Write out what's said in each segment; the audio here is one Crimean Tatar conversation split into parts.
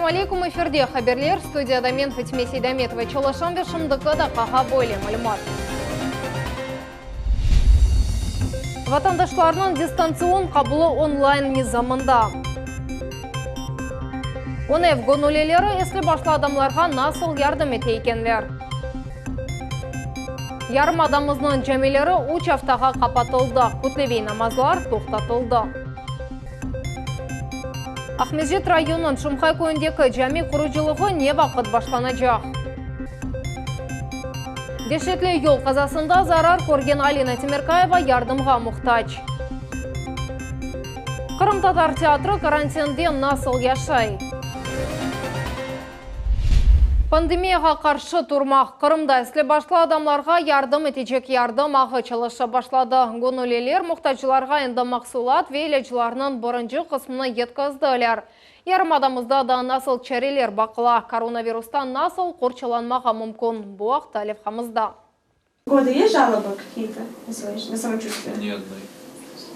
Selâm aleykum, efirde haberler, studiyada men Fatime Seydametova çalışam ve şimdiki daqqağa böyle malümat. Vatandaşlarnıñ distantsion qabulı onlayn nizamında. UNEF göñüllileri esli-başlı adamlarğa nasıl yardım ete ekenler? Yarımadamıznıñ camileri üç aftağa qapatıldı, kütleviy namazlar toqtatıldı. Aqmescit rayonınıñ Şumhay köyündeki cami qurucılığı ne vaqıt başlanacaq? Deşetli yol qazasında zarar körgen Alina Temirkayeva yardımğa muhtac. Qırımtatar teatri karantinde nasıl yaşay? Pandemiyağa qarşı turmaq, Qırımda esli-başlı adamlarğa yardım etecek yardım ağı çalışa başladı. Göñülliler muhtaclarğa endi mahsulat ve ilâclarnıñ birinci qısmını yetkizdiler. Yarımadamızda daa nasıl çareler baqıla, koronavirustan nasıl qorçalanmağa mümkün, bu aqta levhamızda. Года есть жалобы какие-то на свое, на самочувствие? Ни одной.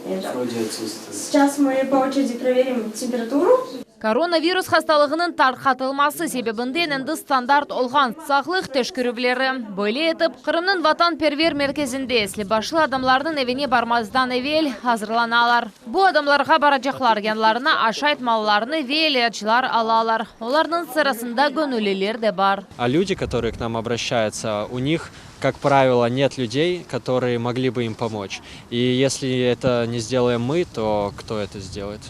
Нет жалоб. Вроде отсутствует. Сейчас мы по очереди проверим температуру. Koronavirus hastalığınıñ tarqatılması sebebinden endi standart olğan sağlıq teşkerüvleri, böyle etip, Qırımnıñ Vatanperver merkezinde esli-başlı adamlarnıñ evine barmazdan evel azırlanalar. Bu adamlarğa baracaqlar, yanlarına aşayt mallarını ve ilâclar alalar. Olarnıñ sırasında göñülliler de bar. A люди, которые к нам обращаются, у них, как правило, нет людей, которые могли бы им помочь. И если это не сделаем мы, то кто это сделает?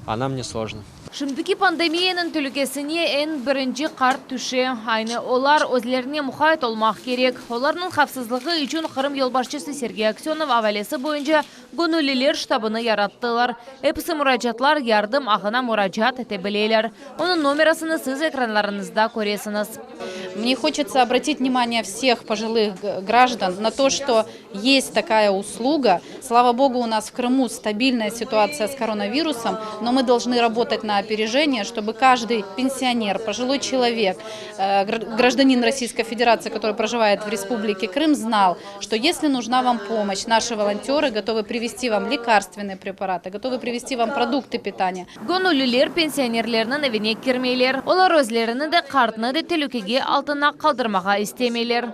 А нам не сложно. Şimdiki pandemiyanıñ telükesine eñ birinci qart tüşe. Aynı olar özlerine muqayt olmaq kerek. Olarnıñ havfsızlığı içün Qırım yolbaşçısı Sergey Aksönov avalesi boyunca Göñülliler ştabını yarattılar. Episi muracaatlar yardım ağına muracaat ete bileler. Onıñ nomerasını siz ekranlarıñızda köresiñiz. Mne хочется обратить внимание всех пожилых граждан на то, что есть такая услуга. Слава Богу, у нас в Крыму стабильная ситуация с коронавирусом, но мы должны работать на опережение, чтобы каждый пенсионер, пожилой человек, гражданин Российской Федерации, который проживает в Республике Крым, знал, что если нужна вам помощь, наши волонтеры готовы привезти вам лекарственные препараты, готовы привезти вам продукты питания. Göñülliler pensionerlerniñ evine kirmeyler. Olar özlerini de, qartnı da telükege altına qaldırmağa istemeyler.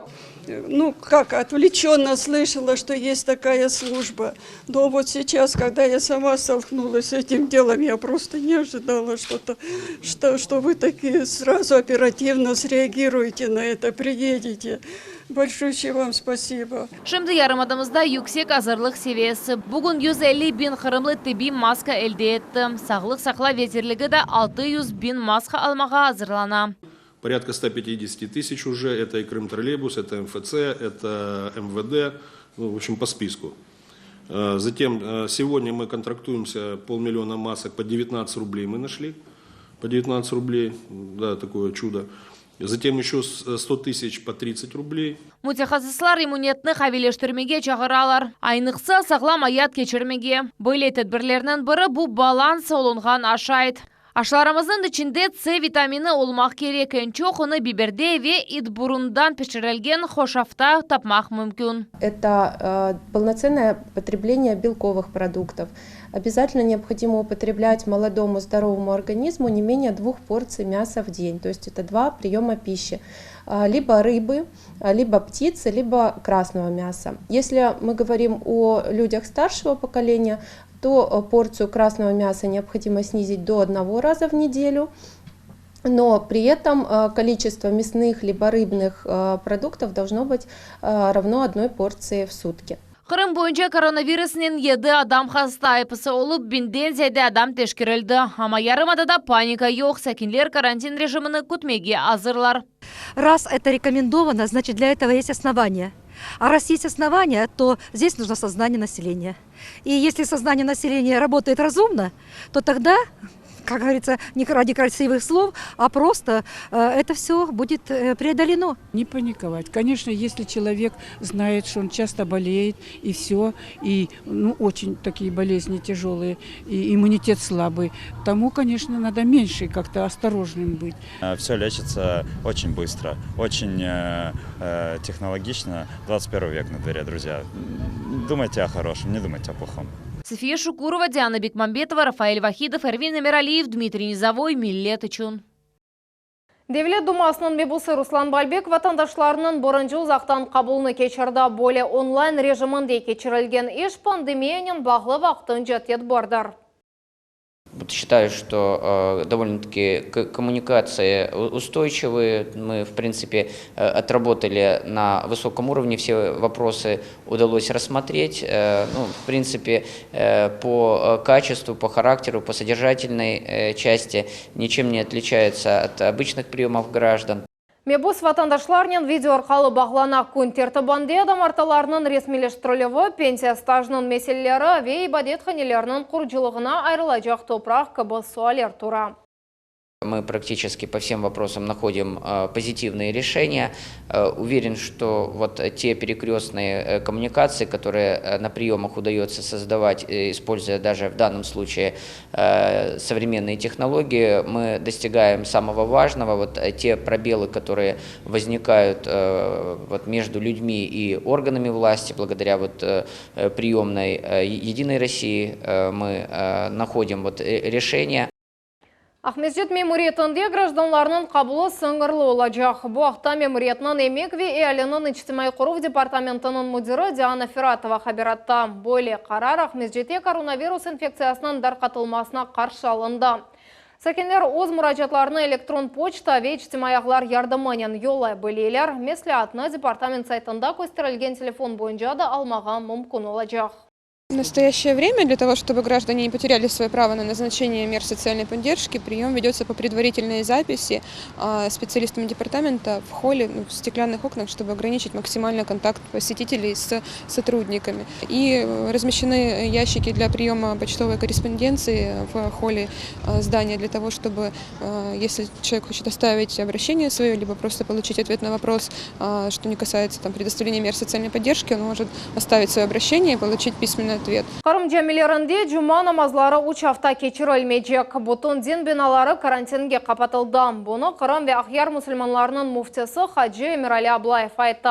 Nu, как, отвлеченно слышала, что есть такая служба. Но вот сейчас, когда я сама столкнулась с этим делом, я просто не ожидала, что, что, что вы такие сразу оперативно среагируете на это, приедете. Большущее вам спасибо. Şimdi yarımadamızda yüksek azırlıq seviyesi. Bugün 150 biñ qırımlı tibbiy maska elde etti. Sağlıq saqlav vezirligi de 600 biñ maska almağa azırlana. Порядка 150 тысяч уже. Это и Крым-троллейбус, это МФЦ, это МВД. Ну, в общем, по списку. Затем сегодня мы контрактуемся, полмиллиона масок по 19 рублей мы нашли. По 19 рублей, да, такое чудо. Затем еще 100 тысяч по 30 рублей. Mütehassıslar immunitetni qaviyleştirmege çağıralar. Aynıqsa, sağlam ayat keçirmege. Böyle tedbirlerniñ biri bu balans olunğan aşayt. Aşlarımıznıñ içinde C vitamini olmaq kerek, eñ çoq onı biberde ve itburundan pişirilgen hoşafta tapmaq mümkün. Это полноценное потребление белковых продуктов. Обязательно необходимо употреблять молодому здоровому организму не менее двух порций мяса в день, то есть это два приема пищи, либо рыбы, либо птицы, либо красного мяса. Если мы говорим о людях старшего поколения, то порцию красного мяса необходимо снизить до одного раза в неделю, но при этом количество мясных либо рыбных продуктов должно быть равно одной порции в сутки. Qırım boyunca koronavirusnen yedi adam hasta, episi olıp biñden ziyade adam teşkerildi. Amma yarımadada panika yoq, sakinler karantin rejimini kütmege azırlar. Раз это рекомендовано, значит для этого есть основания. А раз есть основания, то здесь нужно сознание населения. И если сознание населения работает разумно, то тогда, как говорится, не ради красивых слов, а просто это все будет преодолено. Не паниковать. Конечно, если человек знает, что он часто болеет, и все, и ну, очень такие болезни тяжелые, и иммунитет слабый, тому, конечно, надо меньше как-то осторожным быть. Все лечится очень быстро, очень технологично. 21 век на дворе, друзья. Думайте о хорошем, не думайте о плохом. София Шукурова, Диана Бекмамбетова, Рафаэль Вахидов, Эрвин Эмиралиев, Дмитрий Низовой, Millet içün. Devlet dumasınıñ mebusı Ruslan Balbek vatandaşlarnıñ birinci uzaqtan qabulını keçirdi. Böyle onlayn rejiminde keçirilgen iş pandemiyanen bağlı vaqtınca tedbirdir. Считаю, что довольно-таки коммуникации устойчивые. Мы, в принципе, отработали на высоком уровне, все вопросы удалось рассмотреть. Ну, в принципе, по качеству, по характеру, по содержательной части ничем не отличается от обычных приемов граждан. Mebus vatandaşlarnen video arqalı bağlana. Kün tertibinde damartılarnıñ resmiyleştirilüvi, pensiya stajınıñ meseleleri ve ibadethanelerniñ qurucılığına ayırılacaq topraq kibi sualler tura. Мы практически по всем вопросам находим позитивные решения. Уверен, что вот те перекрестные коммуникации, которые на приемах удается создавать, используя даже в данном случае современные технологии, мы достигаем самого важного. Вот те пробелы, которые возникают вот между людьми и органами власти, благодаря вот приемной Единой России, мы находим вот решения. Aqmescit memuriyetinde grajdanlarnıñ qabulı sıñırlı olacaq. Bu aqta memuriyetniñ emek ve ealiniñ içtimaiy qoruv departamentiniñ müdiri Diana Feratova haber etti. Böyle qarar Aqmescitte koronavirus infektsiyasınıñ darqatılmasına qarşı alındı. Sakinler öz muracaatlarını elektron poçta ve içtimaiy ağlar yardımınen yollay bileler. Mesleatnı departament saytında kösterilgen telefon boyunca da almağa mümkün olacaq. В настоящее время для того, чтобы граждане не потеряли свое право на назначение мер социальной поддержки, прием ведется по предварительной записи специалистами департамента в холле, ну, в стеклянных окнах, чтобы ограничить максимально контакт посетителей с сотрудниками. И размещены ящики для приема почтовой корреспонденции в холле здания для того, чтобы, если человек хочет оставить обращение свое, либо просто получить ответ на вопрос, что не касается там, предоставления мер социальной поддержки, он может оставить свое обращение и получить письменный ответ. Qırım camilerinde cuma namazları üç afta keçirilmeycek. Bütün din binaları karantinge qapatıldı. Bunı Qırım ve Aqyar musulmanlarınıñ müftisi hacı Emirali Ablayev ayttı.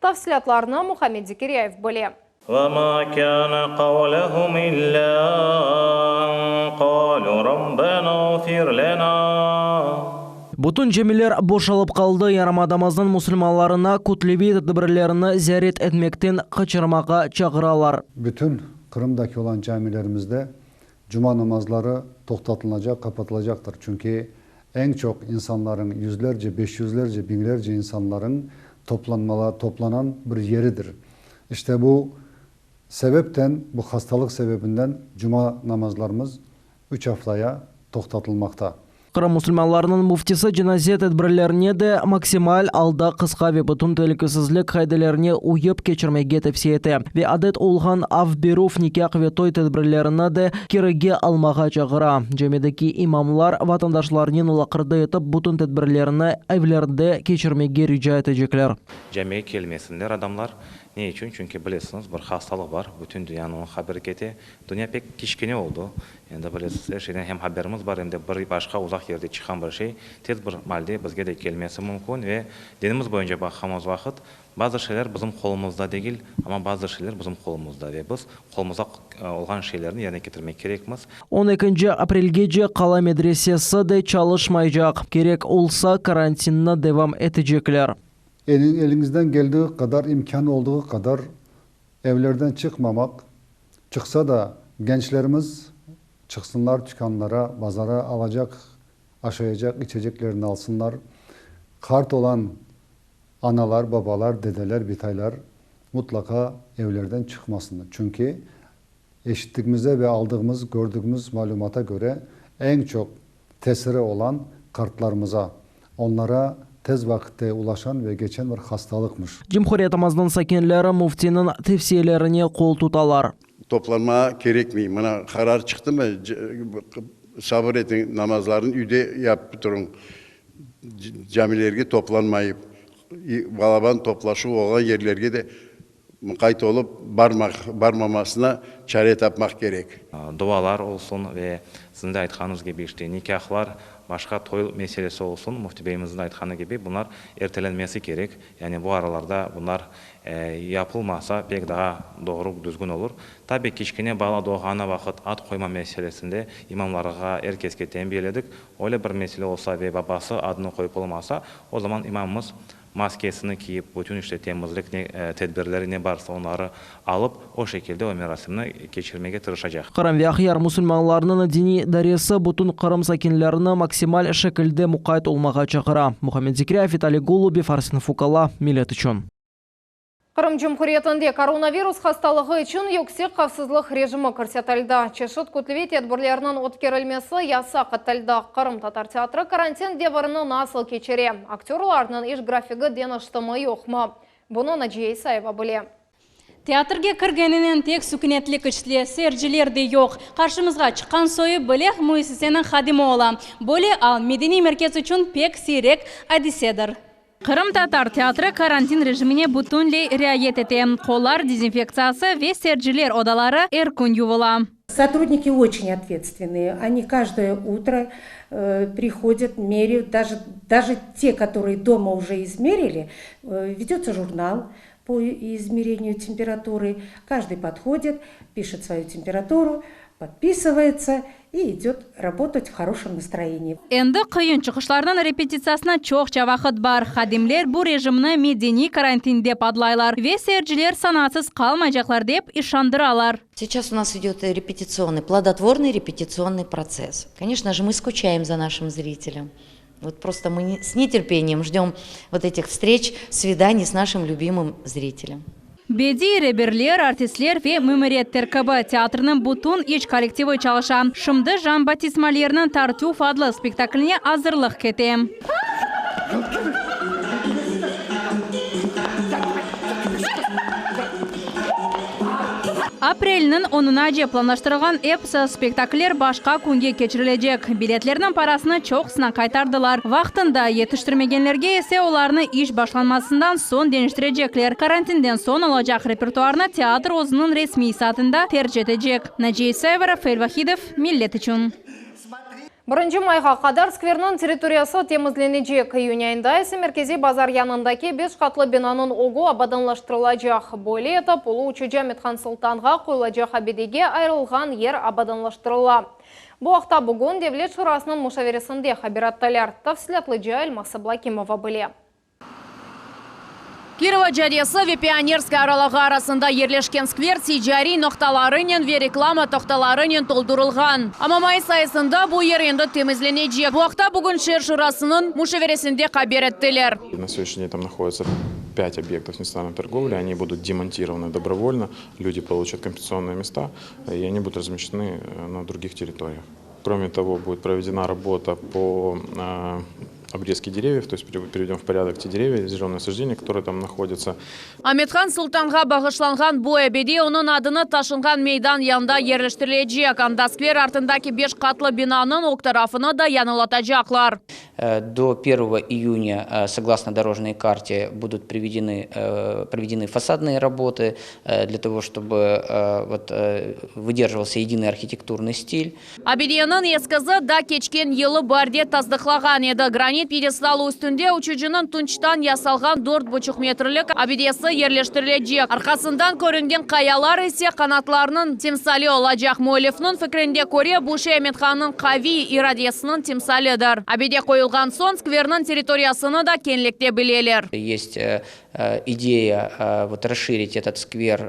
Tafsilâtlarnı Muhammed Zekiryayev bile. وما كان قولهم إلا أن قالوا ربنا اغفر لنا. Bütün camiler boşalıp qaldı. Yarımadamıznıñ musulmanlarına kütleviy tedbirlerni ziyaret etmekten qaçırmağa çağıralar. Bütün Qırımdaki olan camilerimizde cuma namazları toqtatılacaq, qapatılacaqtır. Çünki eñ çoq insanlarıñ, yüzlerce, beş yüzlerce, biñlerce insanlarıñ toplanmalar, toplanan bir yeridir. İşte bu sebepten, bu hastalıq sebebinden cuma namazlarımız üç aftaya toqtatılmaqta. Qırım musulmanlarınıñ müftisi cenaze tedbirlerine de maksimal alda qısqa ve bütün telükesizlik qaidelerine uyıp keçirmege tevsiye ete. Ve adet olğan av berüv, nikâh ve toy tedbirlerini de kerige almağa çağıra. Camideki imamlar vatandaşlarnen laqırdı etip, bütün tedbirlerini evlerde keçirmege rica etecekler. Camige kelmesinler adamlar. Ne içün? Çünki bilesiñiz, bir hastalıq bar, bütün dünyanı onıñ haberi kete. Dünya pek kiçkene oldı. Endi bilesiz, er şeyden hem haberimiz bar, em de bir başqa uzaq yerde çıqqan bir şey tez bir malde bizge de kelmesi mümkün ve dinimiz boyunca baqqanımız vaqıt, bazı şeyler bizim qolumızda degil, amma bazı şeyler bizim qolumızda ve biz qolumızda olğan şeylerni yerine ketirmek kerekmiz. 12 aprelgece Qala medresesi de çalışmaycaq. Kerek olsa, karantinni devam etecekler. Eliñizden keldiği qadar, imkân olduğı qadar evlerden çıqmamaq, çıqsa da gençlerimiz çıqsınlar tükânlara, bazara alacaq, aşayacaq, içeceklerini alsınlar. Qart olan analar, babalar, dedeler, bitaylar mutlaqa evlerden çıqmasın. Çünki eşittigimize ve aldığımız, kördügimiz malümata köre eñ çoq tesiri olan qartlarımıza, onlara tez vaqıtte ulaşan ve keçen bir hastalıqmış. Cumhuriyetimizniñ sakinleri müftiniñ tevsiyelerine qol tutalar. Toplanmağa kerekmey. Mına qarar çıqtımı, sabır etiñ, namazlarnı üyde yapıp turuñ, camilerge toplanmayıp, balaban toplaşuv olğan yerlerge de. Muqayt olıp barmaq, barmamasına çare tapmaq kerek. Dualar olsun ve siziñ de aytqanıñız kibi, işte, nikâhlar, başqa toy meselesi olsun, Müfti beyimizniñ de aytqanı kibi, bunlar ertelenmesi kerek. Yani bu aralarda bunlar yapılmasa pek daa doğru, düzgün olur. Tabi, kiçkene bala doğğanı vaqıt ad qoyma meselesinde imamlarğa, er keske tenbiyeledik. Öyle bir mesele olsa ve babası adını qoyıp olamasa, o zaman imamımız maskesini kiyip, bütün işte temizlik ne tedbirleri ne barsa onları alıp, o şekilde o merasimni keçirmege tırışacaq. Qırım ve Aqyar musulmanlarınıñ diniy idaresi bütün Qırım sakinlerini maksimal şekilde muqayt olmağa çağıra. Muhammed Zekiryayev, Vitaliy Golubev, Arsen Fukala, Millet içün. Qırım Cumhuriyetinde koronavirus hastalığı içün yüksek havfsızlıq rejimi kirsetildi. Çeşit kütleviy tedbirlerniñ ötkerilmesi yasaq etildi. Qırımtatar teatri karantin devirini nasıl keçire? Aktörlarnıñ iş grafigi deñiştimi yoqmı? Bunı Naciye İsayeva bile. Teatrge kirgeninen tek sükünetlik işle, seyirciler de yoq. Qarşımızğa çıqqan soyu bile müessiseniñ hadimi ola. Böyle al medeniy merkez içün pek siyrek adisedir. Qırımtatar teatri karantin rejimine bütünley riayet ete, qollar dezinfektsiyası ve seyirciler odaları er kün yuvula. Sotrudniki oçen otvetstvenные, oni každoye utro prihodят, merяют, даже даже те, которые дома уже izmerili, ведется журнал по измерению температуры, каждый подходит, пишет свою температуру, подписывается и идет работать в хорошем настроении. Endi qıyın çıqışlarnıñ repetitsiyasına çoqça vaqıt bar. Hadimler bu rejimni medeniy karantin dep adlaylar ve seyirciler sanatsız qalmaycaqlar dep işandıralar. Сейчас у нас идет репетиционный, плодотворный репетиционный процесс. Конечно же, мы скучаем за нашим зрителем. Вот просто мы с нетерпением ждем вот этих встреч, свиданий с нашим любимым зрителем. Bediiy reberler, artistler ve memuriyet terkibi, teatrniñ bütün iç kollektivi çalışa. Şimdi Jan-Batist Molyerniñ Tartüf adlı spektakline azırlıq kete. Aprelniñ onunace planlaştırılğan episi spektakller başqa künge keçirilecek. Biletlerniñ parasını çoqusına qaytardılar. Vaqtında yetiştirmegenlerge ise olarnı iş başlanmasından soñ deñiştirecekler. Karantinden soñ olacaq repertuarnı teatr özüniñ resmiy saytında terc etecek. Naciye İsayeva, Rafael Vahidov, Millet içün. Birinci mayğa qadar skverniñ territoriyası temizlenecek, iyün ayında ise merkeziy bazar yanındaki beş qatlı binanıñ ögü abadanlaştırılacaq. Böyle etip, ulu uçucı Amethan Sultanğa qoyulacaq abidege ayırılğan yer abadanlaştırıla. Bu aqta bugün Devlet şurasınıñ muşaveresinde haber ettiler. Tafsilâtlıca Elmaz Ablâkimova bile. Kirova caddesi ve Pionerskaya aralığı arasında yerleşken skver ticariy noqtalarınen ve reklama toqtalarınen toldurılğan. Amma mayıs ayısında bu yer endi temizlenecek. Bu aqta bugün şeer şurasınıñ muşaveresinde haber ettiler. Na segodняшний день там находится пять объектов нестационарной торговли, они будут демонтированы добровольно, люди получат компенсационные места, и они будут размещены на других территориях. Кроме того, будет проведена работа по обрезке деревьев, то есть приведем в порядок те деревья, зеленые насаждения, которые там находятся. Amethan Sultanğa bağışlanğan bu abide onıñ adını taşınğan meydan yanında yerleştirilecek. Anda skver artındaki beş qatlı binanıñ ög tarafını da yañılatacaqlar. До первого июня, согласно дорожной карте, будут приведены, проведены фасадные работы для того, чтобы вот выдерживался единый архитектурный стиль. Abideniñ eskizi da keçken yılı baarde tasdıqlağan edi. Granit pyedestalı üstünde uçucınıñ tunçtan yasalğan dört buçuq metrlik abidesi yerleştirilecek. Arqasından körüngen qayalar ise qanatlarnıñ timsali olacaq. Müellifniñ fikrinde köre, bu şey Amethannıñ qaviy iradesiniñ timsalidir. Abide qoyulğan soñ skverniñ territoriyasını da keñlikte bileler. Есть идея вот расширить этот сквер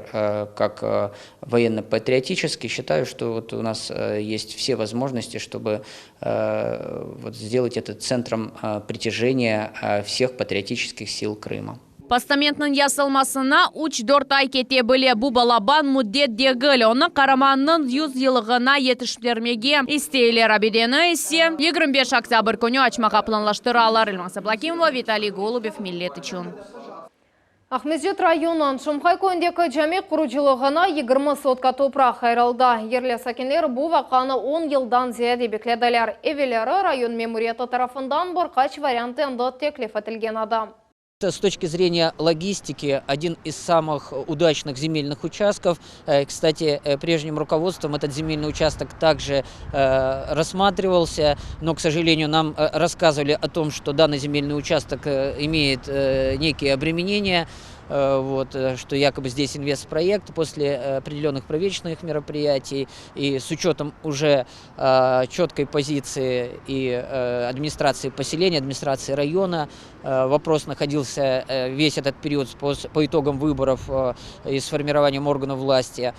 как военно-патриотический. Считаю, что вот у нас есть все возможности, чтобы вот сделать это центром притяжения всех патриотических сил Крыма. Postamentniñ yasalmasına üç-dört ay kete bile. Bu balaban müddet degil. Onı qaramannıñ yüz yıllığına yetiştirmege isteyler. Abideni ise 25 oktâbr künü açmağa planlaştıralar. Elmaz Ablâkimova, Vitaliy Golubev, Millet içün. Aqmescit rayonınıñ Şumhay köyündeki cami qurucılığına 20 sotka topraq ayırıldı. Yerli sakinler bu vaqanı on yıldan ziyade beklediler. Evelleri rayon memuriyeti tarafından bir qaç variant endi teklif etilgen edi. С точки зрения логистики, один из самых удачных земельных участков. Э, кстати, э, прежним руководством этот земельный участок также э, рассматривался, но, к сожалению, нам рассказывали о том, что данный земельный участок имеет некие обременения. Вот, что якобы здесь инвестпроект после определенных проверочных мероприятий и с учетом уже четкой позиции и администрации поселения, администрации района, вопрос находился весь этот период по, по итогам выборов и с формированием органов власти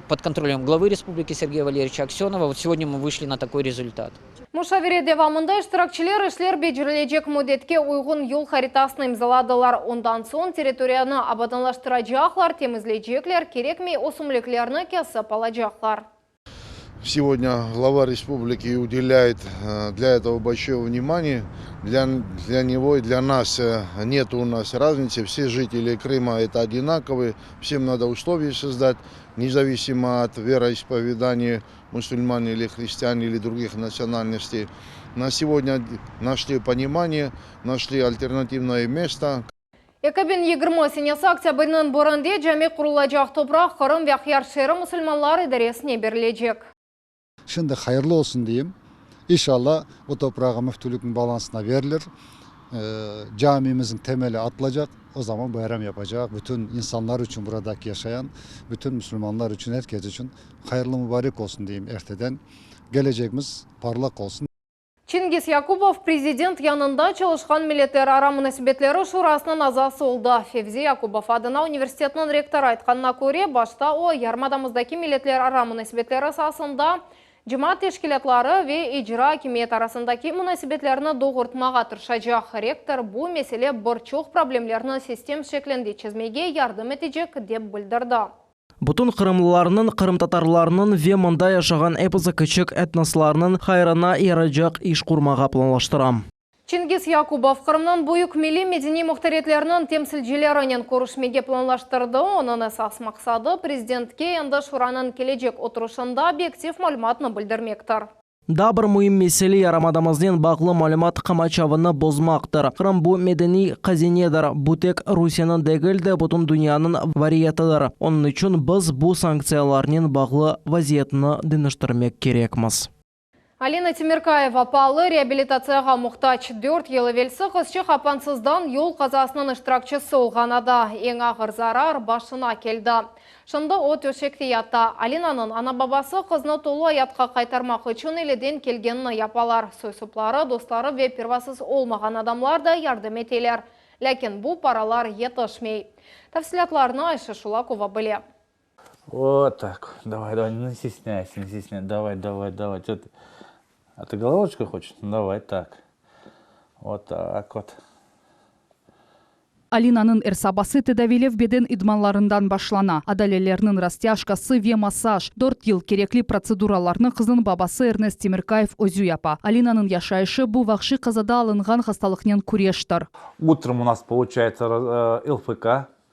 под контролем главы республики Сергея Валерьевича Аксенова. Вот сегодня мы вышли на такой результат. Muşavere devamında iştirakçiler işler becerilecek müddetke uyğun yol haritasını imzaladılar. Ondan soñ territoriyanı abadanlaştıracaqlar, temizleycekler, kerekmey ösümliklerni kesip alacaqlar. Сегодня глава республики уделяет э, для этого большое внимание. Для, для него и для нас э, нет у нас разницы. Все жители Крыма это одинаковые. Всем надо условия создать, независимо от вероисповедания мусульман или христиан или других национальностей. На сегодня нашли понимание, нашли альтернативное место. 2020 senesi oktâbrniñ birinde cami qurulacaq topraq Qırım ve Aqyar şeeri musulmanlar idaresine berilecek. Şimdi hayırlı olsun diyeyim. İnşallah bu toprağı müftülükün balansına verilir. Ee, camimizin temeli atılacak. O zaman bayram yapacak. Bütün insanlar için buradaki yaşayan, bütün Müslümanlar için, herkes için hayırlı mübarek olsun diyeyim erteden. Geleceğimiz parlak olsun. Çingiz Yakubov prezident yanında çalışqan milletlerara munasebetleri şurasınıñ azası oldı. Fevzi Yakubov adına universitetniñ rektorı aytqanına köre, başta o yarımadamızdaki milletlerara munasebetler esasında cemaat teşkilâtları ve icra akimiyet arasındaki munasebetlerni doğurtmağa tırışacaq. Rektor bu mesele bir çoq problemlerni sistem şeklinde çezmege yardım etecek, dep bildirdi. Bütün qırımlılarnıñ, qırımtatarlarnıñ ve mında yaşağan episi kiçik etnoslarnıñ hayrına yaraycaq iş qurmağa planlaştıram. Çingiz Yakubov Qırımnıñ büyük milliy medeniy muhtariyetleriniñ temsilcilerinen körüşmege planlaştırdı. Onıñ esas maqsadı prezidentke endi şuranıñ kelecek oturışında obyektiv malümatnı bildirmektir. Daa bir müim mesele yarımadamıznen bağlı malümat qamaçavını bozmaqtır. Qırım bu medeniy hazinedir, bu tek Rusiyeniñ degil de, bütün dünyanıñ variyetidir. Onıñ içün biz bu sanktsiyalarnen bağlı vaziyetni deñiştirmek kerekmiz. Alina Temirkayeva paalı reabilitatsiyağa muhtac. 4 yıl evelsi qızçıq apansızdan yol qazasınıñ iştirakçisi olğan edi. Eñ ağır zarar başına keldi. Şimdi o töşekte yata. Alinanıñ ana-babası qıznı tolu ayatqa qaytarmaq içün elinden kelgenini yapalar. Soy-sopları, dostları ve pervasız olmağan adamlar da yardım eteler. Lâkin bu paralar yetişmey. Tafsilâtlarnı Ayşe Şulakova bile. Вот так. Давай, давай, не стесняйся, не стесняйся. Давай, давай, давай. Что ты? А ты головочку хочешь? Ну, давай так. Вот так вот. Alinanıñ er sabası tedaviylev beden idmanlarından başlana. Adalelerniñ rastâjkası ve massaj. 4 yıl kerekli protseduralarnı qıznıñ babası Ernest Temirkayev özü yapa. Alinanıñ yaşayışı bu vahşiy qazada alınğan hastalıqnen küreştir. Утром у нас получается э, ЛФК.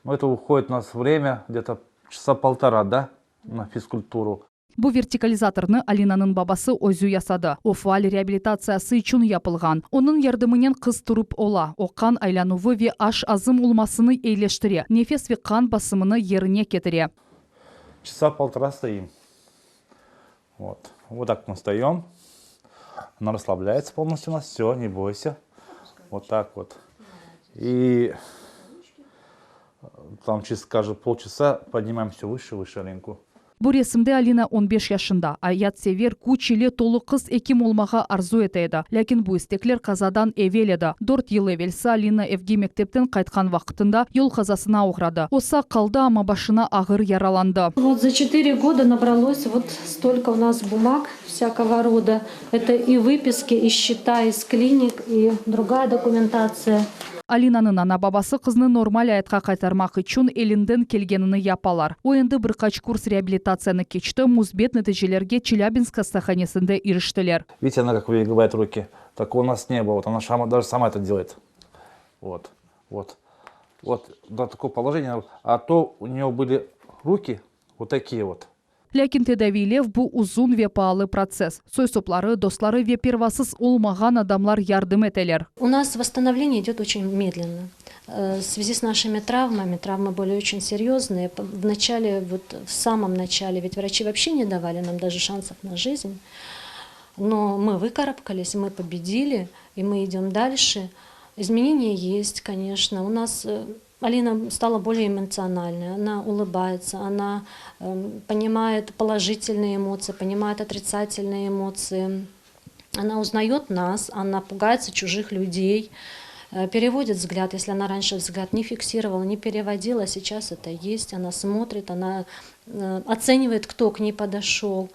Но это уходит у нас время где-то часа полтора, да, на физкультуру. Bu vertikalizatornı Alinanıñ babası özü yasadı. O faal reabilitatsiyası içün yapılğan. Onıñ yardımınen qız turıp ola. O qan aylanuvı ve aş azım olmasını eyileştire. Nefes ve qan basımını yerine ketire. Часа полтора стоим. Вот. Вот так мы встаем. Она расслабляется полностью у нас. Все, не бойся. Вот так вот. И там через, скажем, полчаса поднимаем все выше, выше Алинку. Bu resimde Alina 15 yaşında. Ayatsever, küç ile tolu qız ekim olmağa arzu ete edi. Lâkin bu istekler qazadan evel edi. 4 yıl evelsi Alina evge mektepten qaytqan vaqtında yol qazasına oğradı. O sağ qaldı, amma başına ağır yaralandı. Вот за 4 года набралось вот столько у нас бумаг всякого рода. Это и выписки, и счета из клиник, и другая документация. Alinanıñ ana-babası qıznı normal ayatqa qaytarmaq içün elinden kelgenini yapalar. O endi bir qaç kurs reabilitatsiyanı keçti, müsbet neticelerge Челябинск hastahanesinde iriştiler. Видите, она как выгибает руки. Такого у нас не было. Вот она сама, даже сама это делает. Вот, вот. Вот до такого положения. А то у нее были руки вот такие вот. Lâkin tedaviylev bu uzun ve paalı protsess. Soy-sopları, dostları ve pervasız olmağan adamlar yardım eteler. U nas vosstanovleniye idet oçen medlenno. V svyazi s našimi travmami, travmı byli oçen seryoznıye, v načale, vot v samom načale, ved vraçi voobşe ne davali nam daje şansov na jizn, no mı vıkarabkalis, mı pobedili, i mı idem dalşe. Izmeneniya est, koneçno, u nas Alina stala bolее emotsionalnaya, ona ulıbayetsya, ona ponimayet polojitelnıye emotsii, ponimayet otritsatelnıye emotsii, ona uznayet nas, ona pugayetsya çujih lyudey, perevodit vzglyad, esli ona ranşe vzglyad ne fiksirovala, ne perevodila, seyças eto est, ona smotrit, ona otsenivayet, kto k ney podoşol,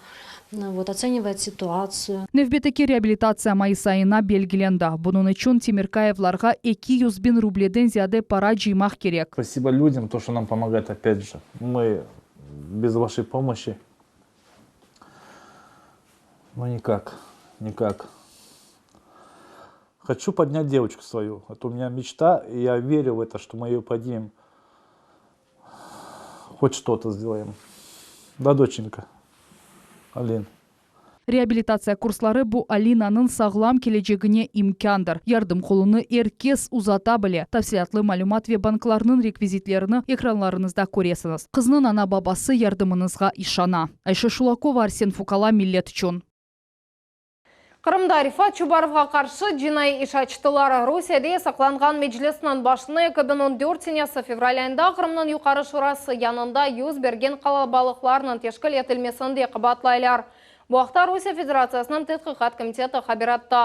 vot, otsenivayet situatsiyu. Nevbetteki reabilitatsiya mayıs ayına belgilendi. Bunıñ içün Temirkayevlarğa 200 biñ rubleden ziyade para cıymaq kerek. Spasibo lyudям, to, što nam pomogayut, opât je, mı bez vaşey pomoşi, nu, nikak, nikak. Hoçu podnât devoçku svoyu, eto u menya meçta, i ya verю v eto, što mı eyo podnimem. Hot çto-to sdelayem. Da, doçenka? Alin. Reabilitatsiya kursları bu Alinanıñ sağlam kelecegine imkândır. Yardım qolunı er kes uzata bile. Tafsilâtlı malümat ve banklarnıñ rekvizitlerini ekranlarıñızda köresiñiz. Qıznıñ ana-babası yardımıñızğa işana. Ayşe Şulakova, Arsen Fukala, Millet içün. Qırımda Refat Çubarovğa qarşı cinaiy iş açtılar. Rusiyede yasaqlanğan Meclisniñ başını 2014 senesi fevral ayında Qırımnıñ Yuqarı Şurası yanında yüz bergen qalabalıqlarnıñ teşkil etilmesinde qabaatlaylar. Bu aqta Rusiye Federatsiyasınıñ Tedqiqat komiteti haber etti.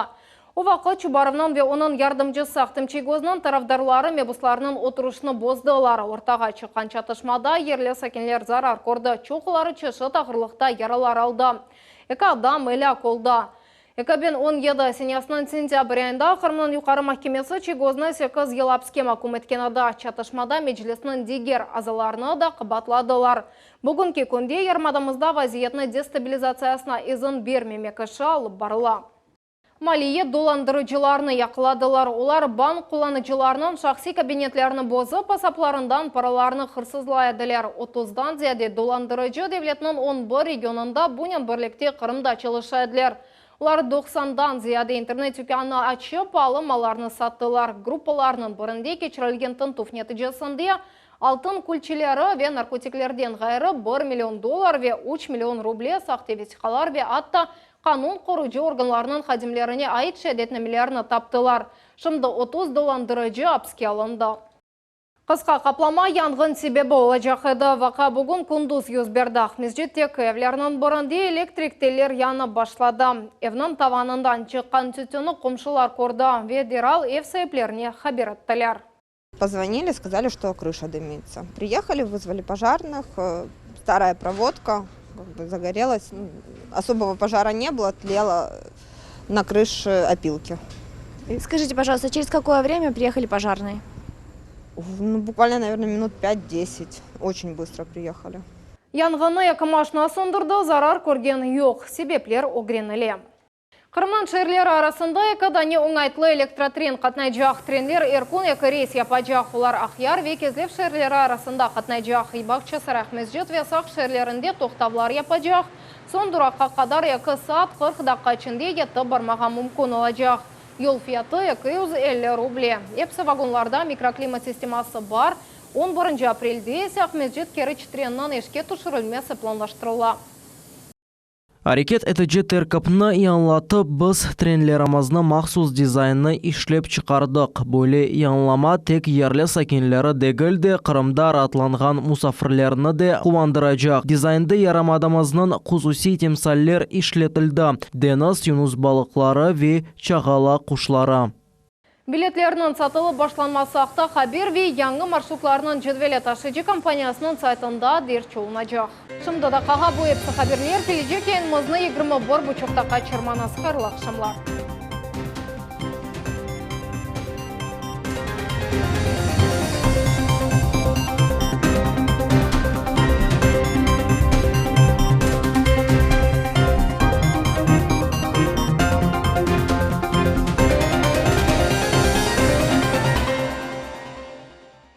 O vaqıt Çubarovnıñ ve onıñ yardımcısı Ahtem Çiygoznıñ tarafdarları mebuslarnıñ oturışını bozdılar. Ortağa çıqqan çatışmada yerli sakinler zarar kördi, çoquları çeşit ağırlıqta yaralar aldı. Eki adam elâk oldı. 2017 senesiniñ sentâbr ayında Qırımnıñ Yuqarı mahkemesi Çiygoznı sekiz yıl apske maküm etken edi. Çatışmada Meclisniñ diger azalarını da qabaatladılar. Bugünki künde yarımadamızda vaziyetni destabilizatsiyasına izin bermemek işi alıp barıla. Maliye dolandırıcılarnı yaqaladılar. Olar bank qullanıcılarınıñ şahsiy kabinetlerini bozıp, esaplarından paralarını hırsızlay ediler. Otuzdan ziyade dolandırıcı devletniñ on bir regionında, bunen birlikte Qırımda çalışa ediler. Olar doqsandan ziyade internet tükânı açıp, paalı mallarnı sattılar. Gruppalarnıñ birinde keçirilgen tintüv neticesinde altın külçeleri ve narkotiklerden ğayrı bir million dollar ve üç million ruble sahte vesiqalar ve atta Qanun qorucı organlarınıñ hadimlerine ait şeadetnamelerni taptılar. Şimdi 30 dolandırıcı apiske alındı. Qısqa qaplama yanğın sebebi olacaq edi. Vaqia bugün kündüz yüz berdi. Aqmescitteki evlerniñ birinde elektrik teller yanıp başladı. Evniñ tavanından çıqqan tütünni qomşular kördi ve deral ev saiplerine haber ettiler. Pozvonili, skazali, çto krışa dımitsya. Priyehali, vızvali pojarnıh, staraya provodka, kak bı zagorelась. Osobogo pojara ne bylo, tlelo na krışe opilki. Skajite, pojaluysta, çerez kakoye vremya priyehali pojarnıye? Nu, bukvalno, naverno, minut pyat-desyat. Oçen bıstro priyehali. Yanğınnı eki maşna söndürdi, zarar körgen yoq. Sebepler ögrenile. Qırımnıñ şeerleri arasında eki dane oñaytlı elektrotren qatnaycaq. Trenler er kün eki reys yapacaq. Olar Aqyar ve Kezlev şeerleri arasında qatnaycaq. Bağçasaray, Aqmescit ve Saq şeerlerinde toqtavlar yapacaq. Soñ duraqqa qadar eki saat 40 daqqa içinde yetip barmağa mümkün olacaq. Yol fiyatı, 250 ruble. Episi vagonlarda mikroklimat sisteması bar. On birinci aprelde ise Aqmescit-Keriç treniniñ işke tüşürilmesi planlaştırıla. Areket etici terkipni yañılatıp, biz trenlerimizni mahsus dizaynını işlep çıqardıq. Böyle yañılama tek yerli sakinleri degil de, Qırımda raatlanğan musafirlerni de quvandıracaq. Dizaynda yarımadamıznıñ hususiy timsaller işletildi, deñiz yunusbalıqları ve çağala quşları. Biletlerniñ satılıp başlanması aqta haber ve yañı marşrutlarnıñ cedveli taşıyıcı kompaniyasınıñ saytında derc olunacaq. Şimdi daqqağa bu episi haberler, kelecek yayınımıznı 21 buçuqta qaçırmañız. Hayırlı aqşamlar.